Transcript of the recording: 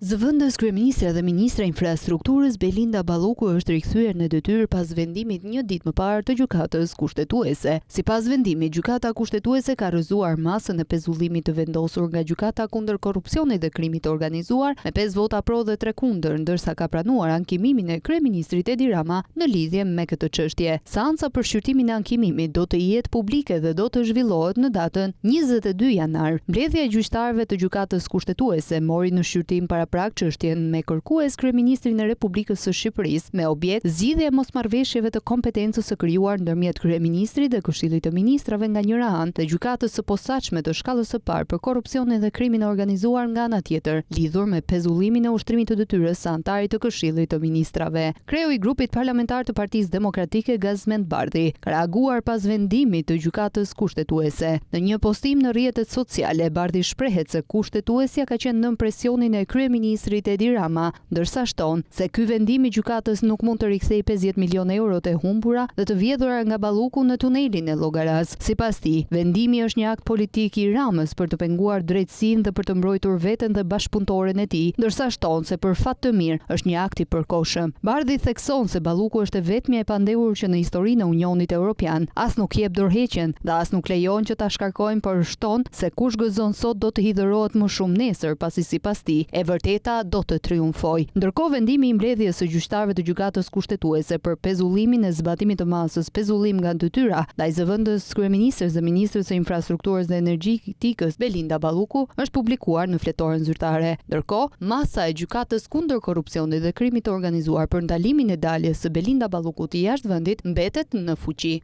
Zëvendës kryeministrja dhe ministrja e Infrastrukturës Belinda Balluku është rikthyer në detyrë pas vendimit një ditë më parë të Gjykatës Kushtetuese. Sipas vendimit, Gjykata Kushtetuese ka rrëzuar masën e pezullimit të vendosur nga Gjykata kundër Korrupsionit dhe Krimit të Organizuar me pesë vota pro dhe tre kundër, ndërsa ka pranuar ankimimin e kryeministrit Edi Rama në lidhje me këtë çështje. Seanca për shqyrtimin e ankimimit do të jetë publike dhe do të zhvillohet në datën 22 janar. Mbledhja e gjyqtarëve të Gjykatës Kushtetuese mori në shqyrtim paraprak çështjen me kërkues kryeministrin e Republikës së Shqipërisë me objekt zgjidhja e mosmarrëveshjeve të kompetencës së krijuar ndërmjet kryeministrit dhe Këshillit të Ministrave nga njëra anë dhe Gjykatës së Posaçme të Shkallës së Parë për Korrupsionin dhe Krimin e Organizuar nga ana tjetër lidhur me pezullimin e ushtrimit të detyrës së anëtarit të Këshillit të Ministrave. Kreu i grupit parlamentar të Partisë Demokratike Gazment Bardhi ka reaguar pas vendimit të Gjykatës Kushtetuese. Në një postim në rrjetet sociale, Bardhi shprehet se Kushtetuesja ka qenë nën presionin e kryeministrit Edi Rama, ndërsa shton se ky vendim i gjykatës nuk mund të rikthejë 50 milionë eurot e humbura dhe të vjedhura nga Balluku në tunelin e Llogarasë. Sipas tij, vendimi është një akt politik i Ramës për të penguar drejtësinë dhe për të mbrojtur veten dhe bashkëpunëtoren e tij, ndërsa shton se për fat të mirë është një akt i përkohshëm. Bardhi thekson se Balluku është e vetmja e pandehur që në historinë e Unionit Europian as nuk jep dorëheqjen dhe as nuk lejon që ta shkarkojnë por shton se kush gëzon sot do të hidhërohet më shumë nesër pasi sipas tij e vërteta do të triumfojë. Ndërkohë vendimi i mbledhjes së gjyqtarëve të Gjykatës Kushtetuese për pezullimin e zbatimit të masës pezullim nga detyra ndaj zëvendës kryeministres dhe ministres së Infrastrukturës dhe Energjetikës Belinda Balluku është publikuar në Fletoren Zyrtare. Ndërkohë, masa e Gjykatës kundër Korrupsionit dhe Krimit të Organizuar për ndalimin e daljes së Belinda Ballukut jashtë vendit mbetet në fuqi.